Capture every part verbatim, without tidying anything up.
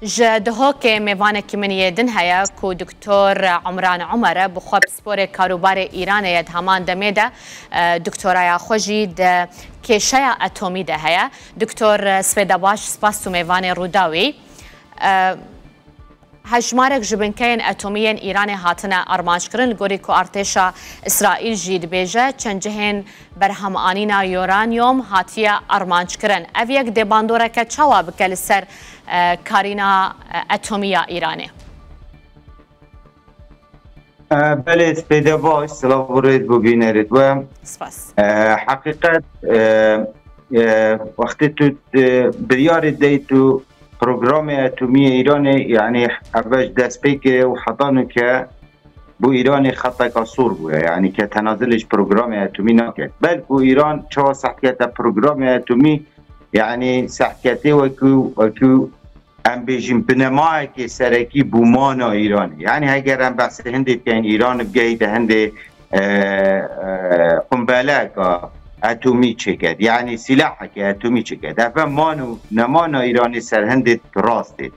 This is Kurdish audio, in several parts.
Ji Dihokê mêvanekî min yê din heye ku Doktor Umran Umer e, bi xwe pisporê karûbarê Îranê ye, di heman demê de, e, doktoraya xwe jî di kêşeya etomî de heye. Doktor, e, spêde baş, spas tu mêvanê Rûdawî. E, Hejmarek ji binkeyên etomî yên Îranê hatine armanckirîn, li gorî ku artêşa Îsraîl jî dibêje, çend cihên berhemanîna uranyum hatiye armanckirîn. Ev yek dê bandoreke çawa bike li ser, e, karîna, e, etomî ya Îranê? E, belê, spêde baş, silav û rêz bo bînerêt we. Spas. E, heqîqet, e, e, wextê tu, e, biryarê dey tu programê etomî yê Îranê, yanî ev ji destpêkê û heta nuke bo Îranê xeteka sor bûye, yanî ke tenazilê ji programê etomî naket. Belku Îran çawa sehkete programê etomî, yanî sehketê wekû, wekû em bêjin, binemayekê serekî bûmana Îranê. Yanî heger em behsê hindê bikeyin, Îran bigehîte hindê, e, e, qumbeleka etomî çêket, yanî sîlaheke etomî çêket. Ev e man û nemana Îranê ser hindê rastê.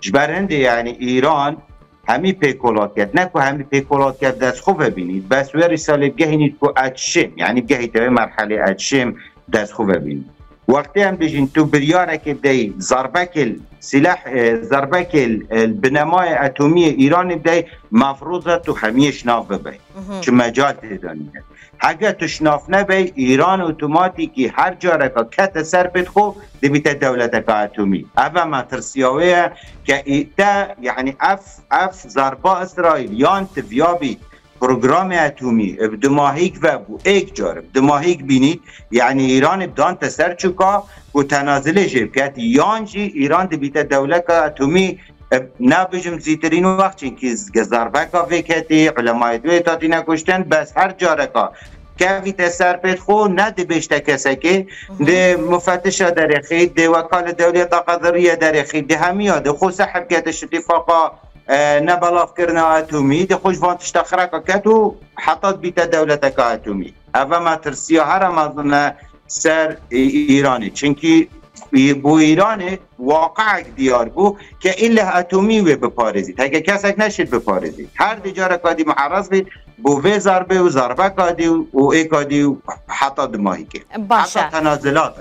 Ji ber hindê, yanî Îran hemî pêkola ket. Ne ku hemî pêkola ket dest xwe vebînît. Bes wê rîsalê bigehînît ku etşêm, yanî bigehîte wê merhelê etşêm dest xwe vebînît. Wextê em bêjin tu biryareke dey zarbekê l-, sîleh, e, zarbekê l-, e, binemayê etomî yê Îranê bidey, mefrûz e tu hemiyê şinav bibey. Mhm. Çi mecal tê de nîne. Heke tu şinav nebey, Îran otomatîkî her careka kete ser pêt xwe dibîte dewleteka etomî. Ev e metirsiya wê ye ke î-, te, yanî ev, ev zarba Îsraîl yan ti viya bî programê etomî bi dumahîk ve bû, êk car bi dumahîk bînît, yanî Îranê bi dan te ser çûka ku tenazilê jê biket, yan jî Îran dibîte dewleka etomî, e, nabijim zîtirîn wext, çinkî z-, zarbeka vê ketî, ulemayê wê hatîne kuştin, bes her careka kevîte ser pêt xwe, ne dibêjte kesekê, Mhm. dê mufetişa derêxî, dê wekalê dewleta Qedirî ye derêxî, dê hemiya dê xwe sehib kete ji îtîfaqa, e, nebelavkirina etomî, dê xwe ji van tişta xireka ket û heta dibîte dewleteka etomî. Ev e metirsiya here mezin e ser, e, Îranê. Çinkî, e, bo Îranê waqiek diyar bû ke îlle etomî wê biparêzît. Heke kesek neşêt biparêzît. Her di careka dî muerez bît bo vê zarbê û zarbeka dî û êka dî û heta dumahîkê. Baş e. Heta tenazilat.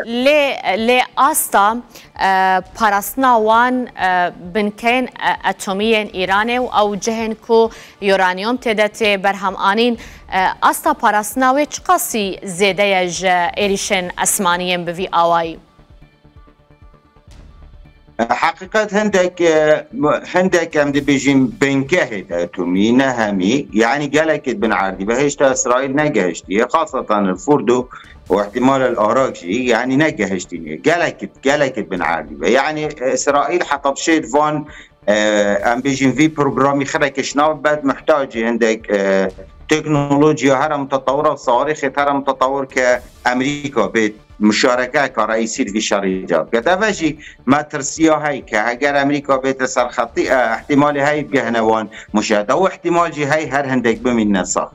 Lê, lê asta, e, parastina wan, e, binkeyên, e, etomî yên Îranê û ew cihên ku uranyum tê de tê berhem anîn, e, asta parastina wê çiqasî zêde ye ji êrîşên esmanî yên bi vî awayî? Heqîqet hindek, e, hindek em dibêjin bingehê de etomî, ne hemî, yanî gelekê bin erdî ve hêşta Îsraîl negehiştiye, xasatan li Fordo û ihtimal el Arak jî, yanî negehiştîne. Gelekê, gelekê bin erdî ve. Yanî, e, Îsraîl heta bi şêd van, e, em bêjin vî programî xireke şinav bed muhtacî hindek, e, teknolojiya here mutetewir û sawarîxê here mutetewir ke Amerîka bê muşarekeka reîsî di vî şerî de biket. Ev jî metirsiya heye ke heger Amerîka bête ser xetî, e, ihtimalê heye bigehne wan muşahede. Ew ihtimal jî heye her hindek bimîne sax.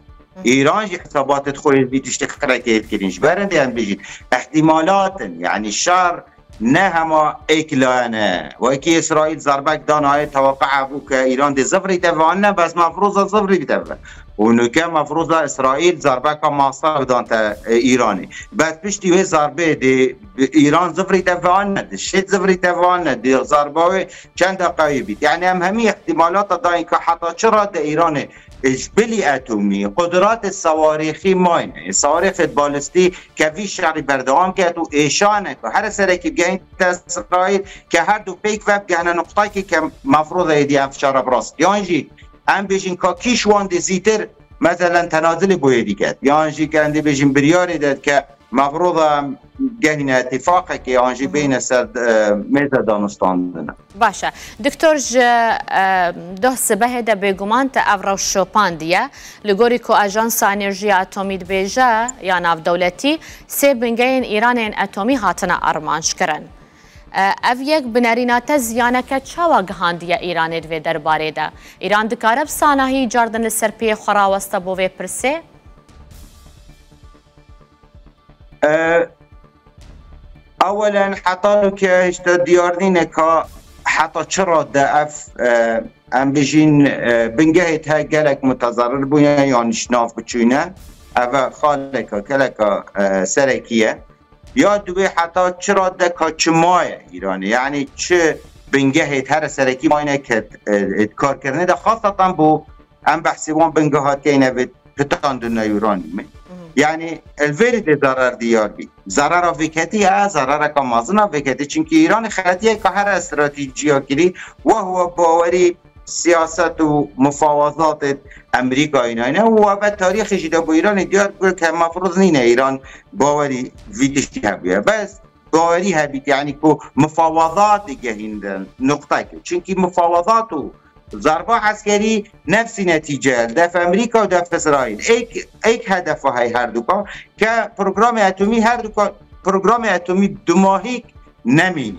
Îran jî hesabatê xwe yê vî tiştê xirekê yê dikirîn. Ji ber hindê em bêjin, ihtimalat in, yanî şer ne hema êk layene. Wekî Îsraîl zerbek danaye, teweqea bû ke Îran dê zivrî te ve an ne, bes mefrûza zivrî te ve. Û nuke mefrûza Îsraîl zerbeka masa bidante, e, Îranê. Bes piştî wê zerbê dê Îran zivrî te ve an ne, dê şêt zivrî te ve an ne, dê zerba wê çend deqayê bît. Yanî em hemî ihtimalata dayîn ke heta çi rade Îranê, e, ji bilî etomî, qudratê sawarîxî mayne. Sawarîxê balistî ke vî şerî berdewam ket û êşaneke here serekî bigehîn dest Îsraîl ke her du pêk ve bigehne nuqtayekê ke mefrûza êdî ev şera bi rast. Yan jî em bêjin ka kî ji wan dê zîtir, meselen, tenazilê bo êdî ket. Yan jî ke em dê bêjin biryarê de ke mefrûza em gehîne îtîfaqekê, yan jî Hı hı. bêhîne ser, e, mêza danûstandina. Baş e. Doktor, ji, e, doh sibehê de bêguman te ev rewş şopandiye. Li gorî ku Ajansa Enerjiya Atomî dibêje, ya navdewletî, sê bingeyên Îranê yên etomî hatine armanc kirin. E, ev yek bi nerîna te ziyaneke çawa gihandiye Îranê di vê derbarê de? Îran dikare bi sanahî cardin li ser piyê xwe raweste bo vê pirsê? E, ewelen heta nuke hişta diyar nîne ka heta çi rade ev, e, em bijîn, e, bingehê te gelek mutezerrir bûye yan ji nav biçûne. Ev e xaleka, geleka, e, serekî ye. Ya duwê heta çi rade ka çi maye Îranê? Yanî çi bingehê here serekî mayne ke, e, e, karkirinê de xasatan bû em behsê wan bingeha dikeyne vê pitandina uranyumê. Yanî li vêrê de zarar diyar bî. Zarara vêketî ye, zarareka mezin a vêketî. Çimkî Îranê xeletiyeka here stratejî ya kirî, weh we bawerî siyaset û mufawazatê Amerîkayê nayne û we tarîxê jî de bo Îranê diyar bû ke mefrûz nîne Îran bawerî vî tiştî hebûye. Bes bawerî hebît, yanî ku mufawazat digehîndin nuqtekê. Çimkî mufawazat û zarba eskerî nefsî netîce ye. Def Amerîka û def Îsraîl. Êk, êk hedefa hey herduka ke programê atomî herduka programê atomî dumahîk nemînî.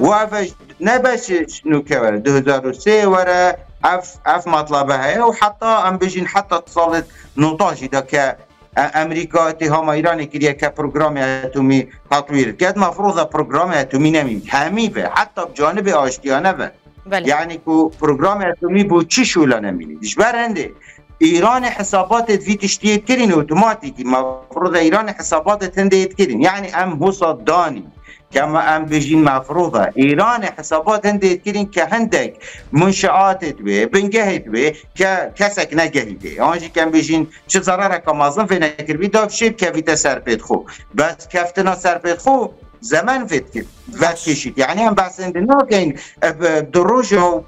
Û ev ne beş nûke were, du hezar û sê were, ev, ev matlebe heye û heta em bijîn heta salê nota jî de ke, e, Amerîka îtîhama Îranê kiriye ke programê atomî tetwîr ket. Mefrûza programê atomî nemîn. Hemî ve, heta bi canibê aştiyane ve. Belê. Yanî ku programê atomî bo çi şûla nemînî. Ji ber hindê Îranê hesabatê vî tiştiyê kirîn otomatîkî. Mefrûza Îranê hesabatê hindê kirîn. Yanî em hosa danîn. Kema em bijîn mefrûza Îranê hesabat hindê kirîn ke hindek munşeatê wê, bingehê wê ke kesek negehîtê. An jî kem bijîn çi zarareka mezin vê nekiribî, da fişê bikevîte ser pêt xwe. Bes keftina ser pêt xwe zemen vê dikir, vedkêşît. Yanî em behsê hindê nakeyn, e, bi du roja û,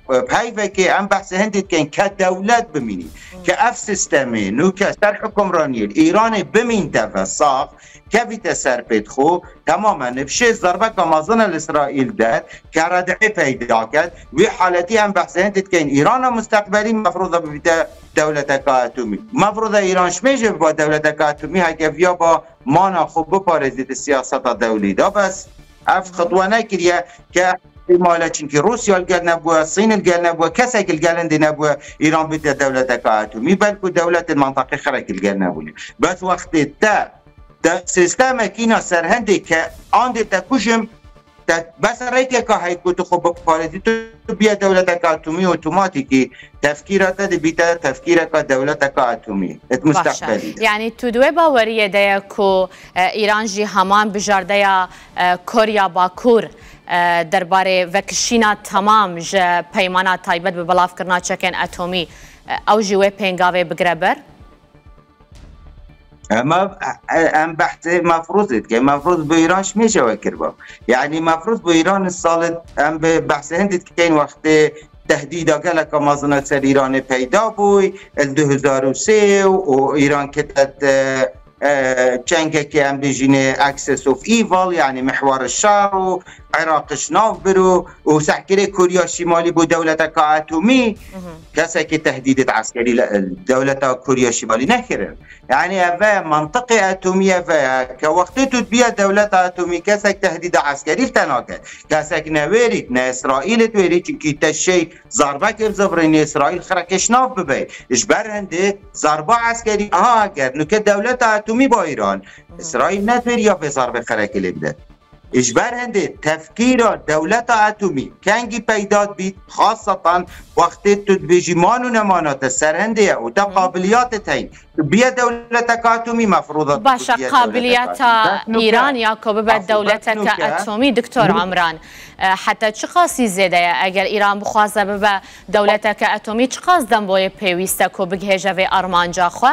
e, bi heyvekê em behsê hindê dikeyn ke dewlet bimînî. Ke ev sistemê nûke ser hukimraniyê li Îranê bimînte ve sax, kevîte ser pêt xwe, temamen bi şê zerbeka mezin li Îsraîl de ke redî peyda ket, wî haletî em behsê hindê dikeyn. Îrana musteqbelî mefrûza bibîte dewleteka atomî. Mefrûza Îran şimêje biba dewleteka atomî, heke viya ba mana xwe biparêzî di siyaseta dewlî de. Bes ev xitwe nekiriye ke îhtimale, çimkî Rûsya li gel nebûye, Sîn li gel nebûye, kesek li gel hindê nebûye Îran bibîte dewleteka atomî, belkû dewletên menteqê xirek li gel nebûne. Bes wextê te, te sîstemekî na serhendê ke andê te kujim, te bes rêkeka hey ku tu xwe biparêzî, tu biye dewleteka atomî, otomatîkî tefkîra te dibîte tefkîreka dewleteka atomî. Et Baş e. Musteqbelî de. Yanî tu di wê baweriyê de ye ku, e, Îran jî heman bijardeya, e, Korya Bakur, e, derbarê vekişîna temam ji peymana taybet bi belavkirina çekên atomî, e, ew jî wê pêngavê bigire ber? Ema, e, em behsê mefrûzê dikin. Mefrûz bi Îran şimêje we kiriba. Yanî mefrûz bi Îran salê em bi behsê hindê dikeyn wextê tehdîda geleka mezin a ser Îranê peyda bûy, li du hezar û sê û Îran kete, e, e, cengekê em bijînê axis of evil, yanî mihwar şer û Iraq ji nav bir û, û sehkirê Koriya Şimalî bû dewleteka atomî, kesekî tehdîdê eskerî li, dewleta Koriya Şimalî nekirin. Yanî ev e, mantiqê atomî ev e, ke wextê tu dibiye dewleta atomî kesek tehdîda eskerî li te nake. Kesek ne wêrît, ne Îsraîl it wêrî, çimkî te şey zarbekê bizivirînî Îsraîl xirekê şinav bibe. Ji ber hindê zarba eskerî, aha, eger nuke dewleta atomî ba Îran, Îsraîl ne dibêriya vê zarbê xirekê lê bide. Ji ber hindê tefkîra dewleta atomî kengî peyda dibît, xasatan wextê tu dibêjî man û nemana te serhindê ye û te qabiliyatê te heyî, tu biye dewleteka atomî, mefrûza tu Baş e, biye dewleteka qabiliyeta atomî. Bes nuke, Îran ya ku bibe mefrûza dewleteke nuke. Atomî, Doktor Umran, e, heta çiqasî zêde ye? Eger Îran bixwaze bibe dewleteke atomî, çiqas demboyê pêwîst e ku bigihêje vê armanca xwe?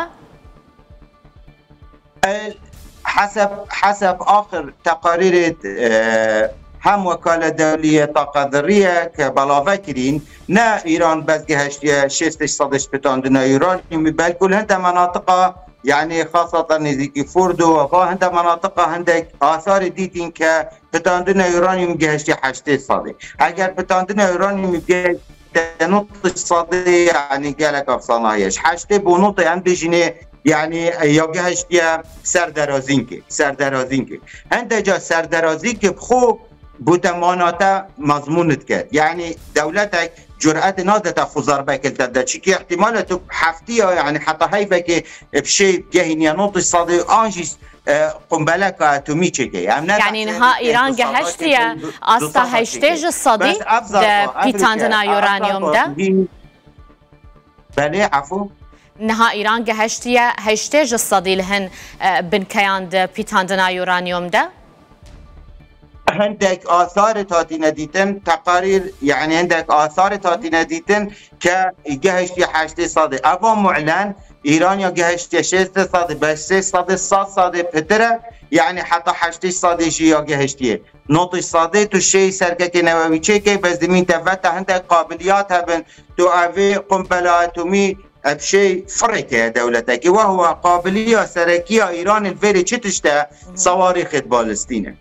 Heseb, heseb axir teqarîrê, e, hem Wekala Dewlî ye Taqa Dirrî ye ke belave kirîn, ne Îran bes gihiştiye şêst sedî ji pitandina uranyumî, belkû li hinde menatiqa, yanî xasatan nêzîkî Fordo, va hinde menatiqa hindek asarê dîtîn ke pitandina uranyum gihiştiye heştê sedî. Eger pitandina uranyumî gihiştiye notê sedî, yanî gelek efsana heye. Ji heştê bo notê em dijînê, yanî, e, ya gihiştiye serderazînkê, serderazînkê. Hinde ca serderazînkê bi xwe bo te mana te mezmûn dike. Yanî dewletek curetê nade te xwe zarbekê li te bide. Çimkî îhtîmal e tu heftiya, yanî heta heyvekê, e, bi şey gehîniye notê sedî an jî e, qumbeleka atomî çêke. Em ne Yani behsê niha hêştê Îran ji sada gehiştiye çêke, du-, asta dusa heştê çêke. Ji sedî Bes ev di zarba, ev pîtandina rike, ev uranyum zarba de? Hî-, belê, efû? Niha Îran gehiştiye heştê ji sedî li hin, e, binkeyan di pîtandina uranyum de? Hindek asarê hatine dîtin, teqarîr, yani hindek asarê hatine dîtin ke gehiştiye heştê sedê. Eva mu'len, Îran ya gehiştiye şêst sedê, beş sê sedê, sed sedê pitir e, yani heta heştê sedê jî ya gehiştiye. Notî sedê tu şêy serkekê newewî çêkey, bes dimîn te veta hindek qabiliyat hebin, tu evê qumbela atomî ev şêy firêke dewletekî. Wehwa qabiliya serekiya Îranê li vêrê çi tişt e? Sewarîxê balistî ne.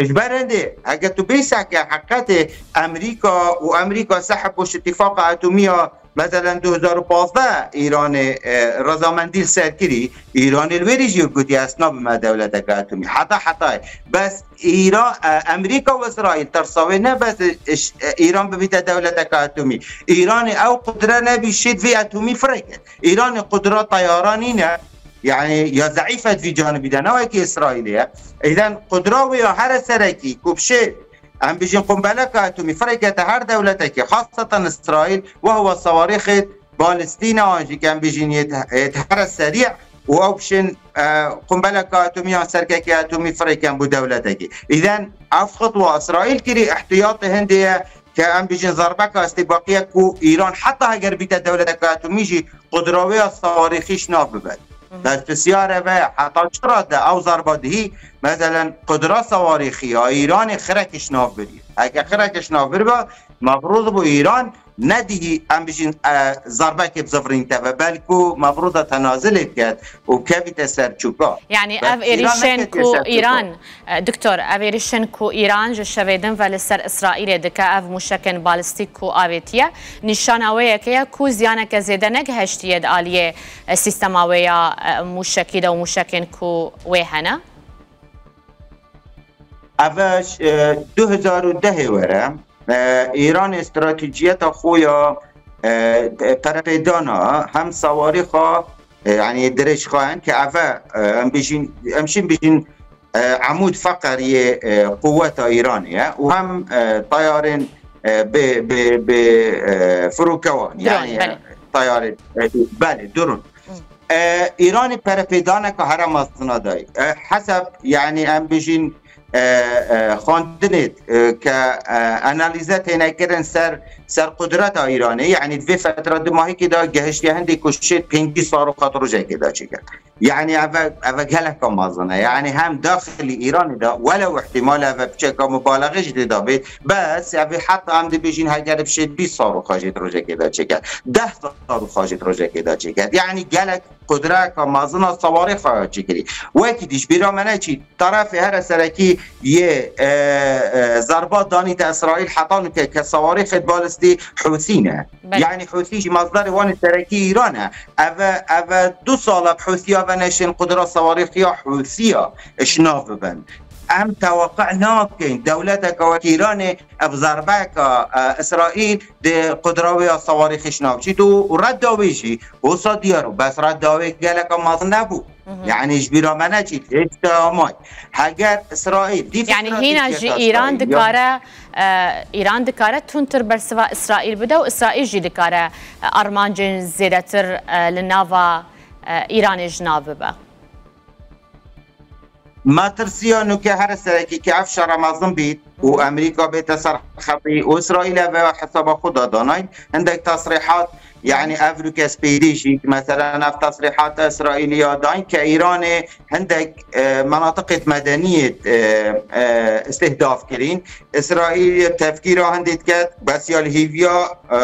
Ji ber hindê, heke tu bêseke heqetê Amerîka û Amerîka sehib û şitifaqa atomiya, meselen, du hezar û pazdeh Îranê, e, razamendî li ser kirî, Îranê li wêrî jî gotiye, ez nabime dewleteke atomî. Heta hetayê. Bes Îra-, e, Amerîka û Îsraîl tirsa wê ne bes, e, ş-, e, Îran bibîte dewleteke atomî. Îranê ew qudre nebî şêt vê atomî firêke. Îranê qudra teyara nîne. Yani ya zeîf e di vî canibî de, ne wekî Îsraîlê ye. Îden qudra wê ya here serekî ku bi şê, em bijîn qumbeleke atomî firêkete her dewletekî, xaseten Îsraîl, wehwa sewarîxê balistî ne, an jî ke em bijîn yê te-, yê te here serî û ew bişên, e, qumbeleke atomî yan serkekê atomî firêken bo dewletekî. Îden ev xitwa Îsraîl kirî, ihtiyatê hindê ye ke em bijîn zerbeka îstîbaqî ye ku Îran heta heger bîte dewleteke atomî jî qudra wê ya sewarîxî ji nav bibe. Hı hı. Berpirsiyar ev e, heta çi rade ew zerba dihî, meselen, qudra sewarîxî ya Îranê xirek ji nav birî. Heke xirek ji nav biriba, mefrûz bû Îran nedihî, em bijîn, e, zerbekê bizivirînte ve, belkû mefrûza tenazilê biket û kevîte ser çûka. Yani Bes ev Îran êrîşên neketiye ku ser çûka. Îran, e, doktor, ev êrîşên ku Îran ji şevê din ve li ser Îsraîlê dike, ev mûşekên balistîk ku avêtiye, nîşana wê yekê ye ku ziyaneke zêde negihiştiye di aliyê, e, sîstema wê ya, e, mûşekî de û mûşekên ku wê hene? Ev e, du hezar û dehê were, e, Îranê stratejiyeta xwe ya, e, perepêdana hem sewarîxa, e, yani dirêjxayan ke ev e, e, em bijîn, em şîn bijîn, e, emûd feqer yê, e, quweta Îranê ye û hem, e, tayarên, e, bi, bi, bi, e, firokewan, Drone, yani, belê. Tayarên, e, belê, durun. Hı. E, Îranê perepêdaneke here mezin a dayî. E, hesab, yani em bijîn, e, e, xwendinê, e, ke, e, analîze têne kirin ser, ser qudreta Îranê, yani di vê fetra dumahîkê de gehiştiye hindê ku şêt pêncî saroxa di rojekê de çêke. Yani ev, ev geleka mezin e. Yani hem daxilî Îranê de, welew ihtimal ev piçeka mubalaxê jî tê de bêt, bes ev heta em dibêjin heger bi şêt bîst saroxa jî di rojekê de çêke. Deh saroxa jî di rojekê de çêke. Yani gelek qudreka mezin a sewarîxa çêkirî. Wekî dî ji bîra me neçî, tarafê here serekî yê, e, e, zerba danî te Îsraîl heta nuke ke sewarîxê balistî Hûsî ne. Belê. Yani Hûsî jî mazdarê wan ê serekî Îran e. Ev e, ev e du sala bi Hûsiya ve neşên qudra sewarîxiya Hûsiya ji nav bibin. Em teweqe nakin dewleteke wekî Îranê ev zerbeka, e, Îsraîl di qudra wê ya sewarîxî ji nav çît û, û redda wê jî wisa diyar bû. Bes redda wê geleka mezin nebû. Hı hı. Yani ji bîra me neçît, hêşta amay. Heger Îsraîl dî Yani hîna jî Îran dikare, e, Îran dikare tundtir bersiva Îsraîl bide û Îsraîl jî dikare, e, armancên zêdetir, e, li nava, e, Îranê ji nav bibe. Matirsiya nuke here serekî ke ev şere mezin bît û Amerîka bête ser xetî û Îsraîl ev ê hesaba xwe da danayîn. Hindek tesrîhat, yani ev ruke spêdî jî, meselen ev tesrîhata Îsraîlî ya dayîn ke Îranê hindek, e, menatiqê medeniyê, e, e, îstîhdaf kirîn. Îsraîl tevkîra hindê diket, bes ya li hêviya, e,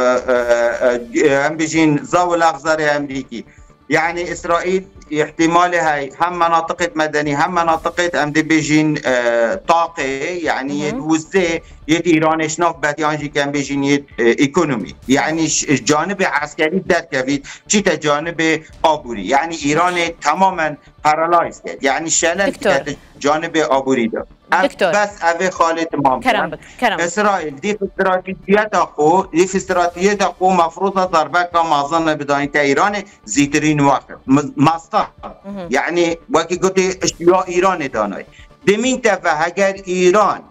e, e, em bijîn Zawil Exzerê Amerîkî. Yani Îsraîl îhtimalê hey hem menatiqê medenî hem menatiqê em dê bêjîn, e, taqê, yani Hı hı. yê wizê, yê Îranê şinav bet yan jî ke em bêjîn yê, e, ekonomî. Yani ş-, canibê eskerî derkevît, çîte canibê aborî. Yani Îranê tamamen paralyze ket. Yani şelel Doktor. ket canibê aborî de. Ev Doktor. Bes ev ê xalê tamam. Kerem bik, kerem bik. Îsraîl dî stratejiyeta xwe, dî stratejiyeta xwe mefrûza zarbeka mezin bidanîte Îranê zîtirîn wext. M-, mastar. Hı hı. Yani wekî gotî ya Îranê danay. Demîn tefe heger Îran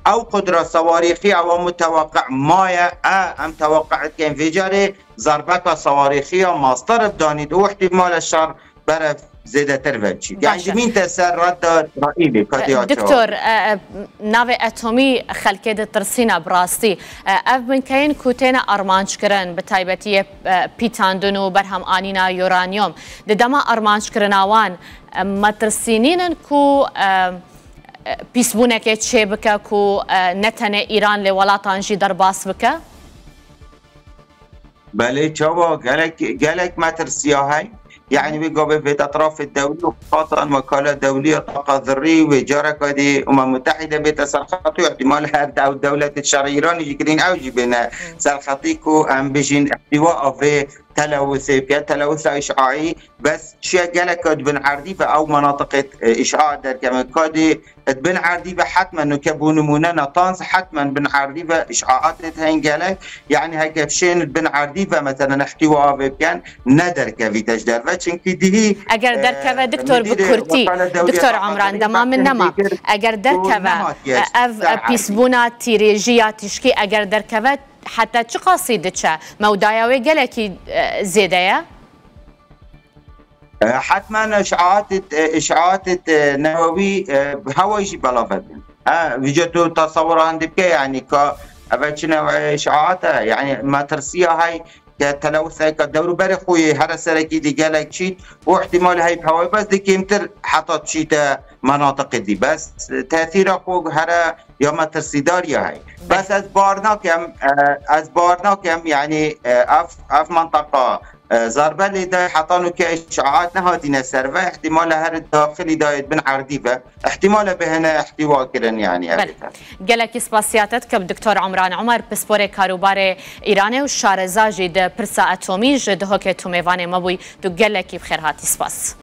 ew qudra sewarîxî ewa muteweqi maye, e, em teweqi dikin vê carê zarbeka sewarîxî ya mastar bidanît û ihtimale şer berev zêdetir ve biçît. Yani Baş e. Demîn te ser redda Îsraîlê, ka diya Doktor, çawa. E, e, navê etomî xelkê ditirsîne bi rastî. E, ev binkeyên ku têne armanc kirin, bi taybetî yê, e, pîtandin û berhem anîna uranyum. Di dema armanc kirina wan, e, metirsî nînin ku, e, e, pîsbûnekê çê bike ku, e, ne tenê Îran lê welatan jî derbas bike? Belê çawa gelek, gelek metirsiya hey. Yani wê gavê vê etrafê dewlî û xasan wekala dewlî ya taqa zirrî wê careka dî Umem Mutehîde bête serxetî û ihtimal her dew dewletê şerî Îranî jî kirîn ew jî bêne serxetî ku em bijîn ihtiwa avê telewusê bike, telewusa îşaî. Bes çiye gelek di bin erdî ve ew menatiqê, e, îşaat derkevin. Kadî di bin erdî ve hetmen nuke bû nimûne Natanz hetmen bin erdî ve îşaatê hên gelek. Yani heke şên di bin erdî ve mesela ihtiwa avê biken ne derkevîte ji derve. Çünkü dihî, Eger e, derkeve, Doktor, bi müdîrê kurtî, wekala dewlî Doktor Omran, dema min nema. Eger derkeve, e, ev, e, pîsbûna tîrêjî ya tişkî eger derkeve, heta çi qasî diçe? Mewdaya wê gelekî, e, zêde ye? E, hetmen îşaatê, e, îşaatê, e, newewî, e, hewayî jî belav hebin. Ha, vîca tu tesewira hindî bike, yani ka eve çi newê îşaat e, yani metirsiya hey ke telewuseka dewrûberê xwe yê here serekî dî gelek çît û ihtimal hey bi hewayî bes dî kêmtir heta çîte menatiqê dî. Bes tesîra xwe here ya metirsîdar ya hey. Bes ez bar nakem, e, ez bar nakem, yani, e, ev, ev mentaqa, e, zerbe lê de heta nuke îşaat nehatîne ser ve, ihtimale her daxilî dayê bin erdî ve, ihtimale bihêne ihtiwa kirin, yani, ev Belê. Gelekî spasiya te dikim, Doktor Omran Omer, pisporê karûbarê Îranê û şareza jî di pirsa etomî ji Duhokê tu mêvanê me bûyî, tu gelekî bi xêr hatî. Spas.